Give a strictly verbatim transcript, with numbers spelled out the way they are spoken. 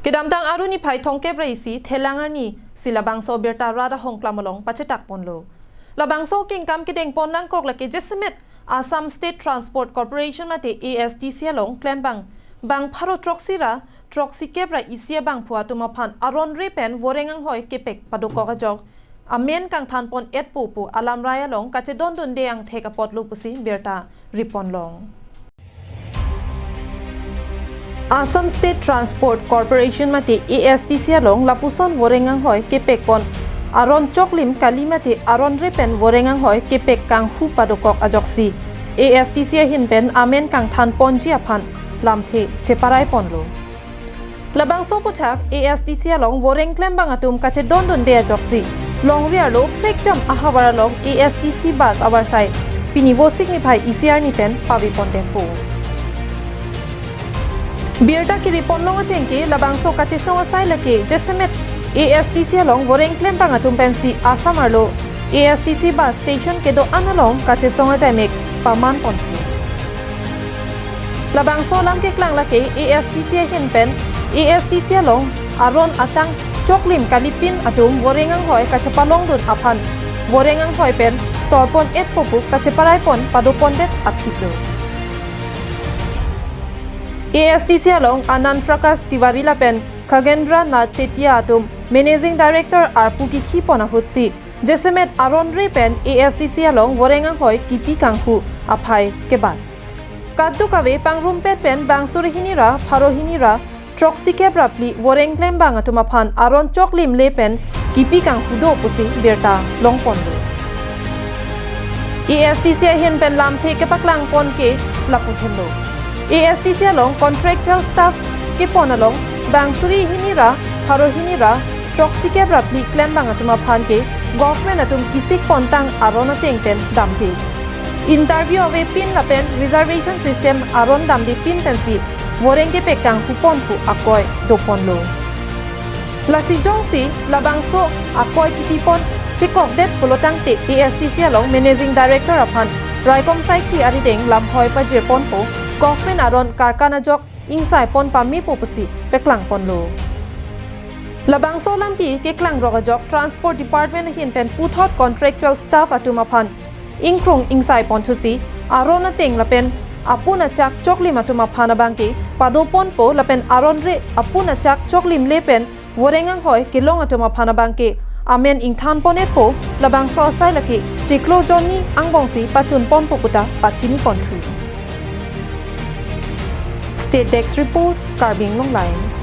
Kedamtang Arni phai thomkep ra isi Thelang arni si labangso abirta rat ahongklam along pachetak ponlo. Labangso kengkam kedeng pon nangkok lake jasemet Assam State Transport Corporation mate A S T C along klembang bang pharo throksi ra throksikep ra isi abangphu atum aphan aron re pen voreng anghoi kepek padokok ajok amen kangthan pon etpo pu alamrai along kachedondunde angthek apotlo pusi birta ripon long. Assam State Transport Corporation mate A S T C along lapuson voreng anghoi kepek pon aron choklim kali mate aron re pen voreng anghoi kepek kanghu padokok ajoksi A S T C ahin pen amen kangthan ponji aphan lamthe cheparai ponlo. Labangso aputhak A S T C along voreng klembang atum kachedondunde ajoksi longri arlo phlikjam ahavar along A S T C bus avarsai pini Vosik niphai isi arni pen pave pon detpo. Birta kiri pon long ateng ke labangso kachesong asai lake jasemet A S T C along voreng klembang atum pensi Assam arlo A S T C bus station kedo-an along kachesong ajaimek paman ponpo. Labangso alam keklang lake A S T C ahin pen A S T C along aron atang choklim kalipin atum voreng anghoi kachepalongdun aphan voreng anghoi pen sorpon etpo pu kacheparai pon pado pondet aphi lo. A S T C along Anand Prakash Tiwari lapen Khagendra Nath Chetia atum Managing Director arpu kikhi pon ahutsi jasemet aron re pen A S T C along voreng anghoi kipi kanghu aphai kebat. Kadokave pangrumpet pen bang suri hini ra pharo hini ra throksikep ra phli voreng klembang atum aphan aron choklim le pen kipi kanghu do pusi birta long ponlo. A S T C ahin pen lamthe kepaklang pon ke lapu henlo. A S T C along contractual staff kepon along bang suri hini ra pharo hini ra throksikep ra phli klembang atum aphan ke government atum kisik pontang aron ateng pen damde. Interview avepin lapen reservation system aron damdepin pensi voreng kepek kanghu pon pu akoi do ponlo. Lasi jongsi labangso akoi kipi pon chekokdet pulotangte A S T C along Managing Director aphan raikom saikhi arideng lamhoi pajir ponpo, government aron karkan ajok ingsai pon pamepo pusi peklang ponlo. Labangso alam ke keklang rok ajok Transport Department ahin pen puthot contractual staff atum aphan ingkrung ingsai ponthusi aron ateng lapen apun achak choklim atum aphan abang ke pado ponpo lapen aron re apun achak choklim le pen voreng anghoi kelong atum aphan abang ke amen ingthan pon etpo, labangso asai lake chiklo jonni angbongsi pachun ponpo puta pachini ponthu. State Desk Report, Karbi Anglong Live.